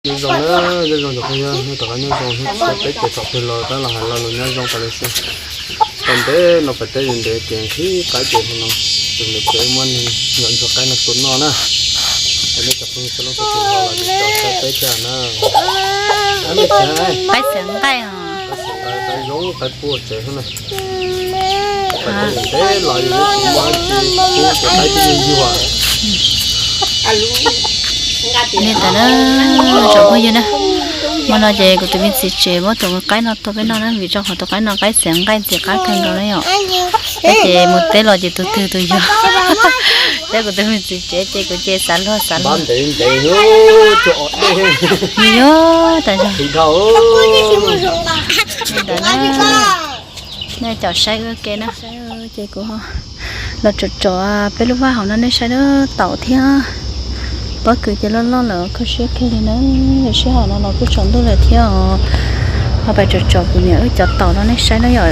Nyob zoo na, nyob zoo cov phooj ywg, nej rov qab nyob zoo, peb ces thaum twg los tab los hais lo lus nyob zoo tas li xwb. Tau ntev no pem teb ntev ces nqhis qaib ces no, tus nws pem muab nyuam ntsuag qaib no tua noj na. Es nej cov phooj ywg sawv daws tau tus no los cov saib peb thiab na. Qaib xeev nqaij os. Qaib xeev nqaij, qaib zoo, qaib puag tsev xwb na. Pem teb ntev los yus twb tsis muaj dab tsi pub cov qaib twb yuag yuag. Li ntawd na, tsoom phooj ywg na, hmo no ces kuv tus me txiv tsev muab tus qaib no tua peb noj na, vim rau qhov tus qaib no qaib xeev nqaij ntxim qab kawg nkaus na yom. Peb ces mus teb los ces tus twg tus yuag. Thiab kuv tus me txiv tsev ces kuv ces xav luag xav luag. Ntev ntev, yuag tas zog. Li ntawd na, nej caum saib ua ke na. Ces kuv los tsom tsom peb lub vaj hauv no nej saib na, taum thiab pob kws ces loj loj lawm, kho siab kiag li na. Sij hawm no los kuj tsaus ntuj lawm thiab os. Ho pais tsom tsom kuv niam wb cov taum no nej saib na yom.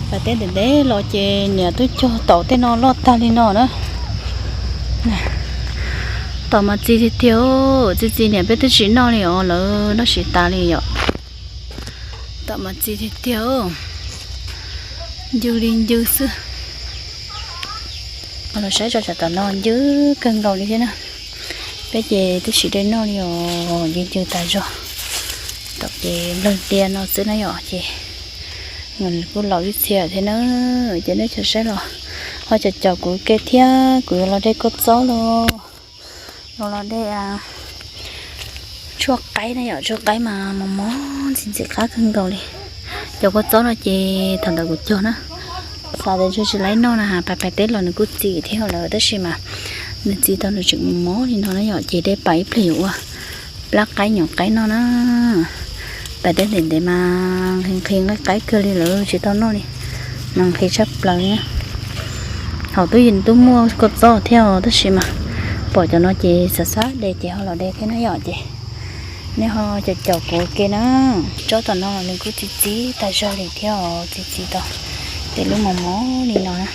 Pais teb ntev ntev los ces niam twb cog taum tej no loj tag li no na. Taum mas txi tiag tiag, txi txi niam peb twb tsis noj li os, lawv noj tsis tas li yom. Taum mas txi tiag tiag, ncw li ncw xwb. Los saib tso, tsam tom no ncw kawg nkaus li thiab na. Peb ces twb tsis de noj li os, ncw ncw tas zog. Taum ces nplawg tiag no xwb na yom, ces kuj laus ib txhia thiab na. Ces nej cov saib los ho caum caum kuv ke thiab, kuv yuav los de kua txob los, los los de tshuaj qaib na yom, tshuaj qaib mas mos mos ntxim ntxim qab kawg nkaus li. Cov kua txob no ces thaum ntawd kuv cog na, xav tias tsis laib noj na, pais pais teb los nws kuj txi thiab lawm, tab sis mas nws txi tau nws tseem mos mos li no na yom, ces de pais ib pliag yuav ua plab qaib nyom qaib noj na. Pais teb ntev ntev mas nqhis nqhis nqaij qaib kawg li lawm tsis tau noj li, mas nqhis tshaj plaws li na. Hauv twb yeej twb muaj kua txob thiab os, tab sis mas pom cov no ces xav xav de ces ho los de thiab na yom, ces nej ho caum caum kuv ke na. Tsob tom no nws kuj txi txiv tas zog li thiab os, txi txiv tau tej lub mos mos li no na.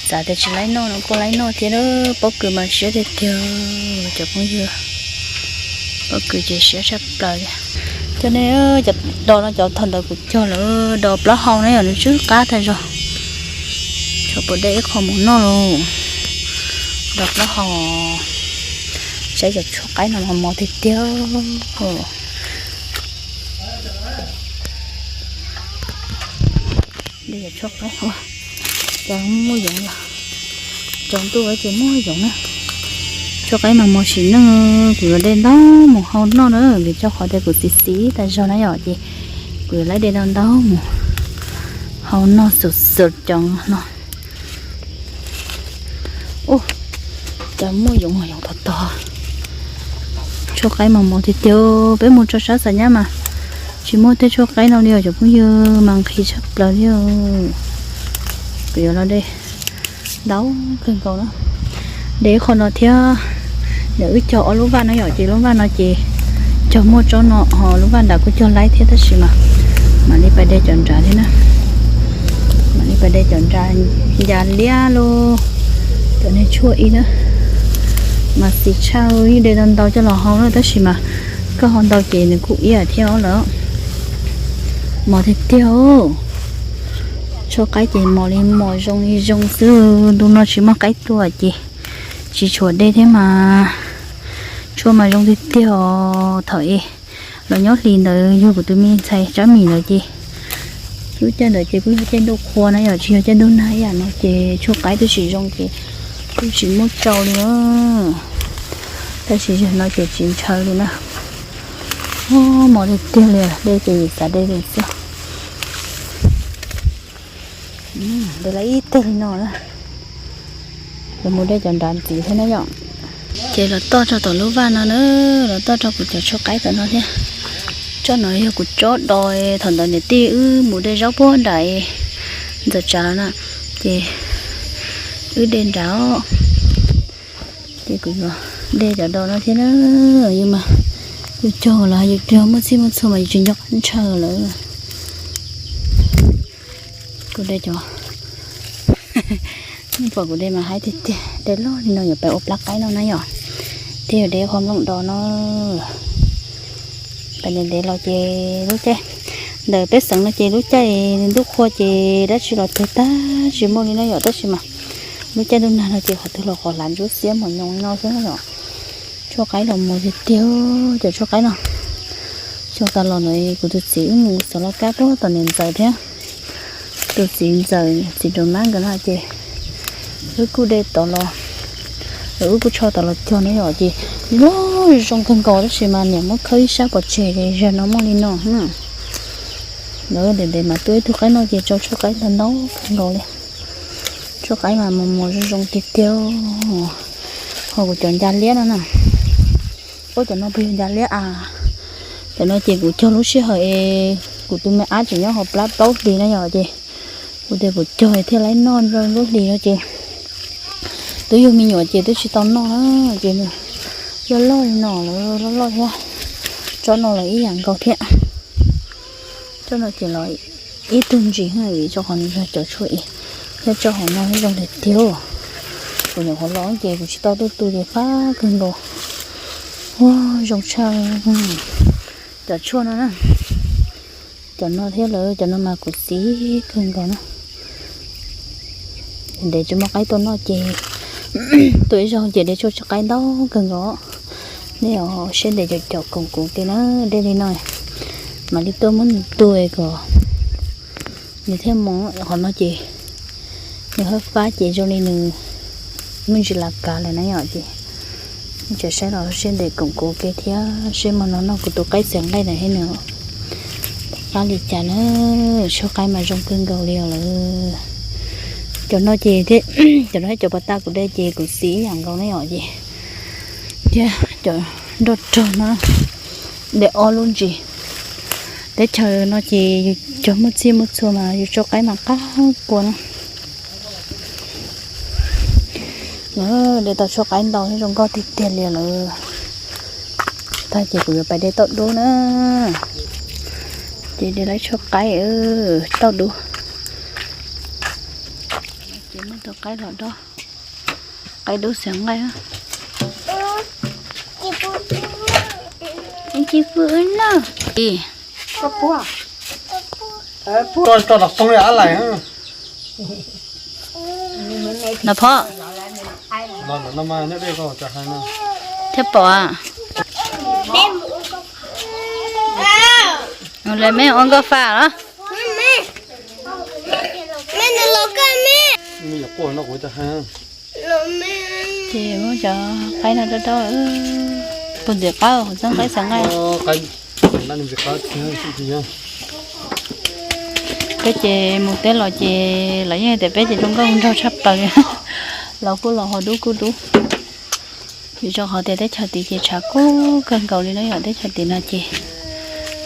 Xav tias tsis laib noj no kuj laib noj thiab, pob kws mas siab tiag tiag cov phooj ywg, pob kws ces siab tshaj plaws li. Cov nej, cov dos no cov thaum ntawd kuv cog lawm, dos plaub hau na yom, nws tsw qab tag zog. Tshuav puas de ib qho mus noj lauj. Dos plaub hau, saib cov tshuaj qaib no mos mos tiag tiag. De cov tshuaj qaib, cov muaj yoov los, tsaus ntuj ces muaj yoov na. Tshuaj qaib mas mos sim neej, kuv yuav de ntau mus hau noj na, vim rau qhov tias kuv txiv txiv tas zog na yom, ces kuv yuav laib de ntau ntau mus hau noj xum xum cov no. Ua cas muaj yoov, yoov tog tog. Tshuaj qaib mos mos tiag tiag, peb mus rau sab Xam Nyab mas tsis muaj tej tshuaj qaib no li os cov phooj ywg, mas nqhis tshaj plaws li. Kuv yuav los de ntau kawg nkaus na. De ib qho no thiab, ntawm wb cog ob lub vaj no yom, ces lub vaj no ces cog muaj tsob no, ho lub vaj nrad kuj cog laib thiab tab sis mas mam li pais de cov nrad thiab na. Mam li pais de cov nrad, ncas liab los cov niag tshuaj ib na. Mas xis tshaj, yeej de tau ntau coj los hau na tab sis mas koj hau ntau ces nws kuj iab thiab lawm. Mos tiag tiag. Tshuaj qaib ces mos li mos zoo li zoo xwb, ntu no tsis muaj qaib tua ces tsis tshua de thiab mas tshuaj mas zoo tiag tiag os. Thaum ub los nyob hlis ntawd yug kuv tus me ntxhais Tsab Mim ntawd ces lub caij ntawd ces kuj yog caij ntuj qhua na yom, tsis yog caij ntuj nag ib yam no ces tshuaj qaib twb tsis zoo ces twb tsis muab tsau li. Tab sis zaum no ces tsis ntshaw li na. Mos tiag tiag li, de ces xav de li xwb. De lawm ib teg li no na. Yuav mus de cov nrad ntxiv thiab na yom. Ces los toj rau tom lub vaj no na, los toj rau kuv cov tshuaj qaib tom no thiab. Tsob no yog kuv tsob do, thaum ntawd niam tij wb mus de zaub puag nram Ntxawm Tsav los na, ces wb de nrad. Ces kuv yuav de cov do no thiab na, yus mas yus cog los yus cog muaj txhij muaj txhua mas yus tsis nco qab ntshaw lawm. Kuv de cov, nej pom kuv de mas haib tiag tiag, de loj li no yuav pais ua plab qaib no na yom. Tej yog dev qhov nplooj dos no, pem ntev ntev los ces lub caij ntawm peb xeem no ces lub caij ntuj qhua ces dab tsi los tag tag tsis muaj li na yom, tab sis mas lub caij ntuj nag no ces qhov twg los qhov hlav ntsuab xiab mos nyoos li no xwb na yom. Tshuaj qaib los mos tiag tiag, cov tshuaj qaib no. Xyoo tas los ntawd kuv tus txiv wb mus xov laj kab puag tom niam ntxawm thiab tus txiv ntxawm txiv nraug mab nkawd no ces wb kuj de tod los, wb kuj tsho tod los cog na yom, ces loj zoo kawg nkaus tab sis mas niam muab khawb ib sab pov tseg ces zag no muaj li no na. Lawv ntev ntev mas tuaj ib tug qaib no ces tsau tshuaj qaib ntau ntau kawg nkaus li. Tshuaj qaib mas mos mos zoo zoo tiag tiag. Ho kuv cov nca liab no na, ua cov no puas yog nca liab a? Cov no ces kuv cog lub sij hawm es kuv tus me ab tseem nyob hauv plab plaub hlis na yom, ces kuv tias kuv cog thiaj li noj lub hlis no ces twb yug me nyuam ces twb tsis tau noj na, ces nws loj loj li no lawm, loj loj thiab. Tsob no los ib yam nkaus thiab. Tsob no ces los ib tug ntsis, vim rau qhov nws yog cov tshuaj ib, thiab tsob hauv no zoo tiag tiag. Kuv nyuam qhuav los ces kuv tsis tau tuaj tu ces fab kawg nkaus. Ua zoo tshaj cov tshuaj no na. Cov no thiab lawm, cov no mas kuv xis kawg nkaus na. Ntev tsis muaj qaib tuaj noj ces tuaj ib zaug ces de tshuaj tshuaj qaib ntau kawg nkaus. Nej siab ntev caum caum koom kuv ke na, dej li no mam li tuaj muab nws tu kom nws thiaj moo. Qhov no ces nws haj fab ces zoo li nws muaj ntsis las kav lawm na yom, ces nej tseem saib los siab ntev koom kuv ke thiab seb hmo no noj kuv tus qaib txiav nqaij ntawd thiab nws fab li cas na. Tshuaj qaib mas zoo kawg nkaus li os lawm. Cov no ces thiab, cov no thiab cov pas tas kuv de ces kuv xis ib yam nkaus na yom, ces thiab cov nroj rog no de ob lub ntsis. Teb chaws no ces yus cog muaj txhij muaj txhua mas yus tsau qaib mas qab qua na. De tau tshuaj qaib ntau thiab zoo nkauj tiag tiag li lawm. Tag ces kuv yuav pais de tauj dub na. Ces de lawv tshuaj qaib, tauj dub. Ces muab tau qaib los dob, qaib dub xeev nqaij. Tsis pub wb noj. Tso los poob ab lais. Nov Phom, thiab pom. Ua li meb ua nkauj fa los? Ces muab cov qaib no rau rau, puag ntxim qab hauv txoj qaib xeev nqaij. Peb ces mus teb los ces lawv yeej tias peb ces zoo nkauj nraug tshaj plaws li. Los kuj los haus dub kuj dub. Vim rau qhov tias teb chaws tid ces tshav kub kawg nkaus li na yom, teb chaws tid no ces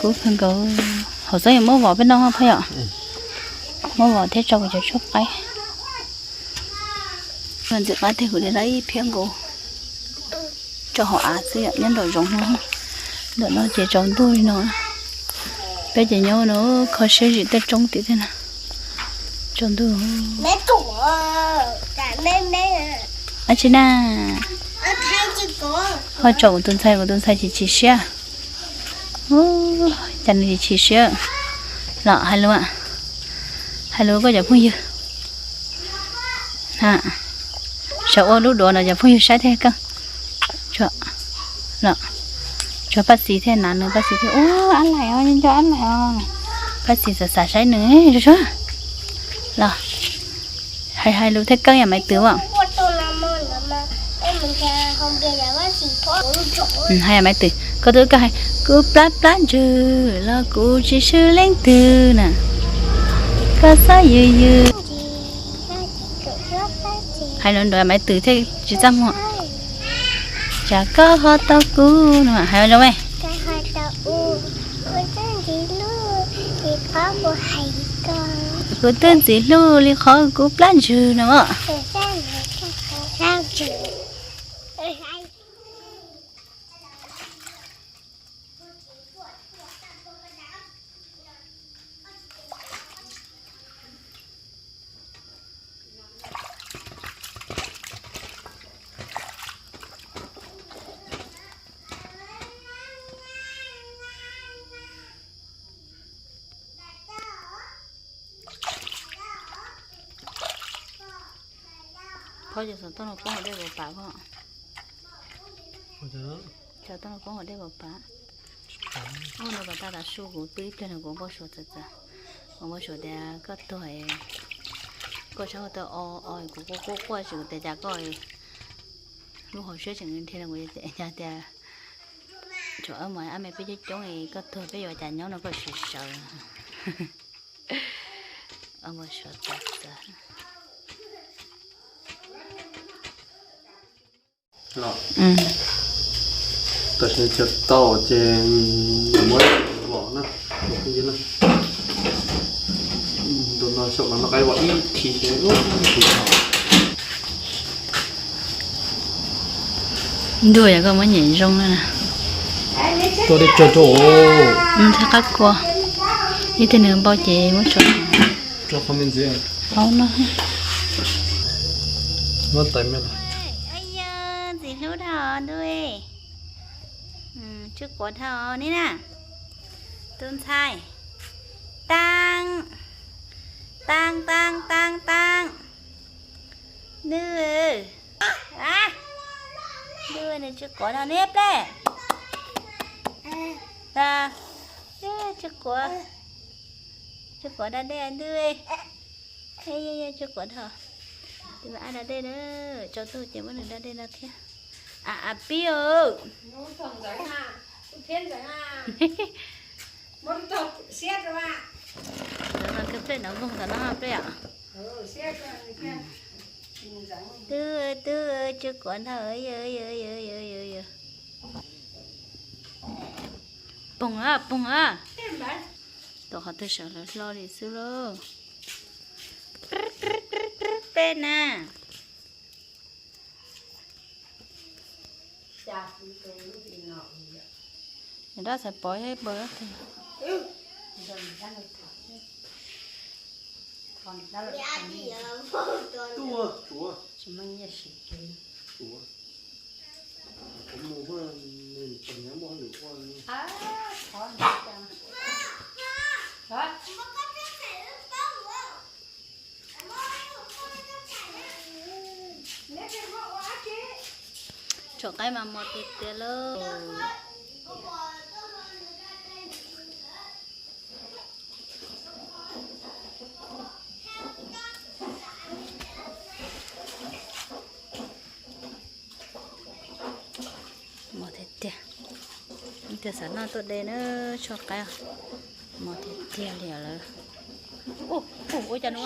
kub kawg nkaus. Hauv txob yuav muab vov peb noj phaj yom. Muab vov thiab tso kuv cov tshuaj qaib. Ntxim qab tiag, kuv de tau ib phiab nkaus rau hauv av xwb yom, nyob nraum zoov no. Ntawm no ces tsaus ntuj li no. Peb ces nyob no kho siab zim tej roob tid thiab na. Tsaus ntuj. Ab tsi na. Ho tsaus kuv tus ntxhais, kuv tus ntxhais chim chim siab. Cas nws chim chim siab los hais lus, hais lus koj cov phooj ywg. Sawv ua lub duav no cov phooj ywg saib thiaj kawg. Tsuas Paj Xis thiaj hnav nws, Paj Xis thiaj ua ab laim os, nco ab laim os. Paj Xis xav xav saib nws, los hais hais lus thiaj kawg yam Maiv Twm as. Hais yam Maiv Twm, koj twb kawg hais kuv plab plab ntswg los kuv tsis swb leej twg na, koj xob yws yws. Hais no nrov Maiv Twm thiaj tsis txaj muag. Cas koj ho tau kuv no hais zoo me. Kuv twb ntxim hlub li qhov kuv plab ntswg no. Koj cov xov tooj no poob hauv dej puas pam koj? Cov xov tooj no poob hauv dej puas pam? Ua no kom tag tas su kuv pw ib pliag no kuv npau suav txawv txawv. Kuv npau suav tias koj tuag, koj sab hauv taw o o kuv quaj quaj quaj tsis kuv tias cas koj lub hauv siab tseem nrhiav no kuv tias cas tias tsuas ab mas ab me peb coob coob koj tuag peb yuav cas nyob no koj tsis sawv. Npau suav txawv txawv. Tam sim cov tau ces muab los na, ntu no xyaum mas noj qaib ua ib khi. Ntuj, yog koj muab nyem zoo na. Tua dej tsawg rau. Nthe qab kua. Ib tug nws npau ces muab tso. Tso qhov me ntxiv. Aub no. Muab tais me los. Ntxim hlub dhau ntuj. Tsw quav dhau ni na. Tus ntxhais. Taab. Taab taab taab taab. Ntuj. Ntuj, nws tsw quav dhau ni plej. Tsw quav. Tsw quav da dej ntuj. Tsw quav dhau. Tus me ab da dej na. Tsaus ntuj ces muab nws da dej no thiab. A a pib. Ntawd no kawg plej no nkoog ntawd no plej os. Twb twb tsw quav dhau. Poog a poog a. Tom qhov twg sawv lawv hlo li xwb lauj. Peb na. Dab txhais pov ib npawg. Tsuam qaib mas mos tiag tiag lauj. Mos tiag tiag. Ib tug xav noj tuaj de na, tshuaj qaib. Mos tiag tiag li lawm.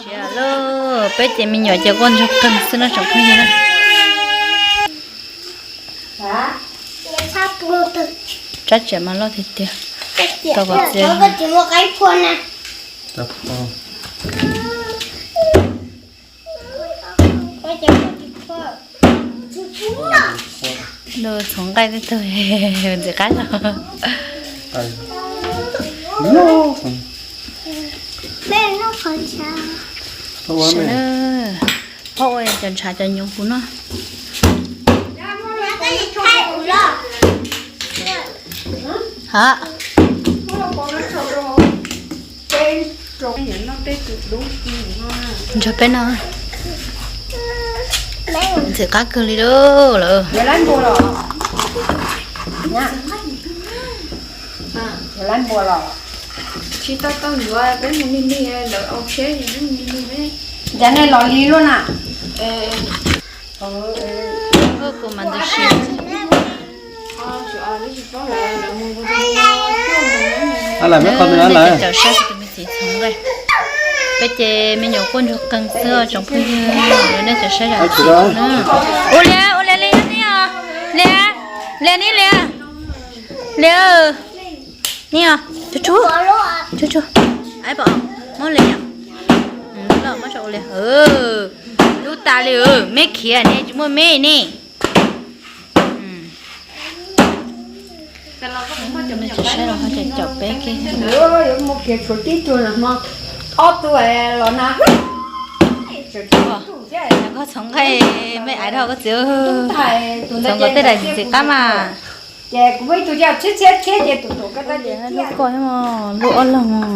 Siav lauj, peb ces me nyuam ces quaj ntsoog qeeg xwb no tsoom phooj ywg na. Tsab tsev mas loj tiag tiag. Tau kom txias. Lub txhoov nqaij tej tug ntxim qab los. Phob ua cov ntshav cov nyoov kuv no. Ha. Ntsog peb no. Ntxim qab kawg li lauj lawm. Tsis tau tau yuav peb mus lig lig lawv au tsheb lig lig. Cas nej los lig luaj na? Kuv mas ntws si. Lawv cov caum saib tus me txiv txhoov nqaij. Peb ces me nyuam quaj ntsuag qeeg xwb os tsoom phooj ywg, nej cov saib zam txim na. Ua lias ua lias li ni os. Lias, lias ni lias. Lias, ni os. Tsuj tsuj, tsuj tsuj. Aib pom, muab lias. Loj muab tso ua lias. Lub tas li, me khiav ne tsis muaj me ne. Saib los ho caum peb kiag. Ob tug los na. Koj txhoov nqaij me aiv dhau koj txiv. Txhoov nkaus tej daim ntxim qab mas. Lub koj thiab mos, lub ob leeg mos.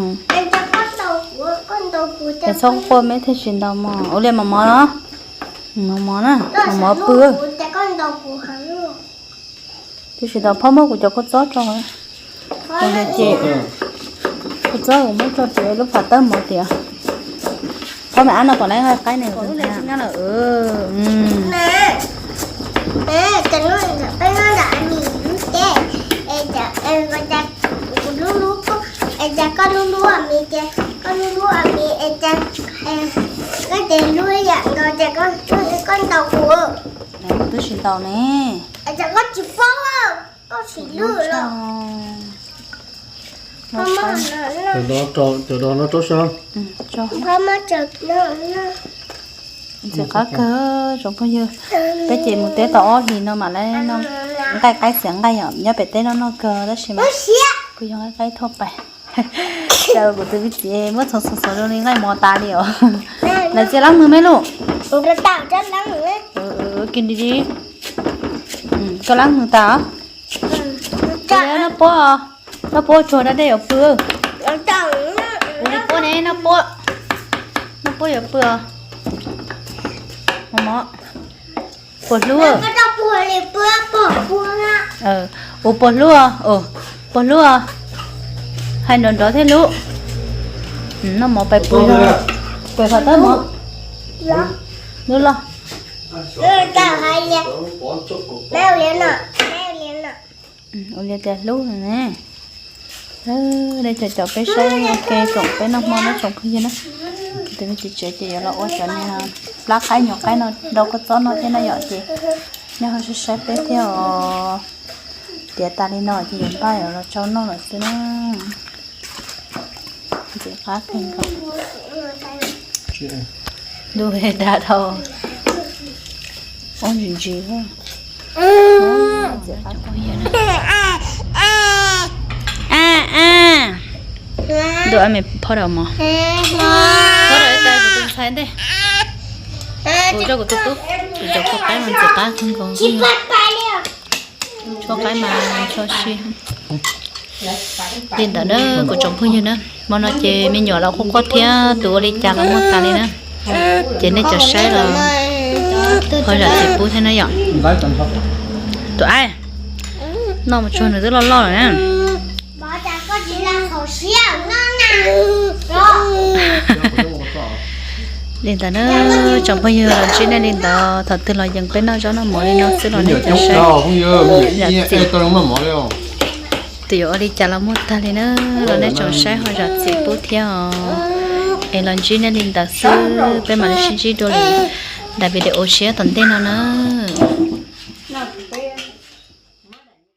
Ces txhob quaj me thiaj tsis ntaus mos. Ua lias mos mos los. Mov na, mov pw. Tab sis tau phob muab kuv cov kua txob tso. Ces kua txob kuv muab tso tias lub phav tawb mov tias. Phob me ab no pom lawv nqaij qaib ne. Koj lub lub, es cas koj lub lub a mis, ces koj lub lub a mis, es cas koj ces lub ib yam nkaus, ces koj ntaus kuv. Twb tsis ntaus ne. Es cas koj tsis paub, koj tsis lub los. Cov dos no rau sab. Ntxim qab kawg tsoom phooj ywg. Peb ces mus teb tau ob hlis no mam li noj nqaij qaib xiav nqaij yom, nyob pem teb noj noj kawg tab sis mas kuj yog nqaij qaib thuaj pais. Cas kuv tus me txiv muab txhoov txhoov txhoov zoo li nqaij mov tas li os. Lawv txiav lab mws me luj. Kis li li. Koj lab mws tas os. Noj puab, noj puab tsuag da dej yuav pw. Ua li puab ne, noj puab, noj puab yuav pw. Mov, puas hlub? Ua puas hlub, puas hlub. Hais nrov nrov thiab lub. Noj mov pais pw. Pem phav tawb mov. Lub loj. Ua li tias hlub ne. Dej cov cov peb saib ua ke koom peb noj hmo na tsoom phooj ywg na. Tus me txiv tsev ces yuav los ua cov niag plab qaib nyuag qaib no rau kua txob no thiab na yom, ces nej ho saib saib peb thiab os. Tiav tas li no ces yuav npaj yuav los tsau noj lawm xwb na. Ntxim qab kawg nkaus. Ntuj, dag dhau. Ob ntsis ntsis. Ntuj, me phob daus mov. Phob daus ib tag kuv tus ntxhais ntej. Ua rau kuv tus tub, kuv cov tshuaj qaib mas ntxim qab kawg nkaus. Tshuaj qaib mas tshuaj sib. Li ntawd na kuv tsoom phooj ywg na, hmo no ces me nyuam los quaj quaj thiab tus ua li cas los muaj tas li na. Ces nej cov saib los ho zam txim pub thiab na yom. Tus aib, noj mus tsuag nws twb loj loj lawm na. Li ntawd na tsoom phooj ywg, los ntsib nej li ntawd, thaum twg los yees peb noj zaub noj mov li no xwb los nej cov saib. Zam txim. Tus yuav ua li cas los muaj tag li na, los nej tsoom saib ho zam txim pub thiab os. Es los ntsib nej li ntawd xwb, peb mam li sib ntsib dua lwm daim video tshiab tom ntej no na.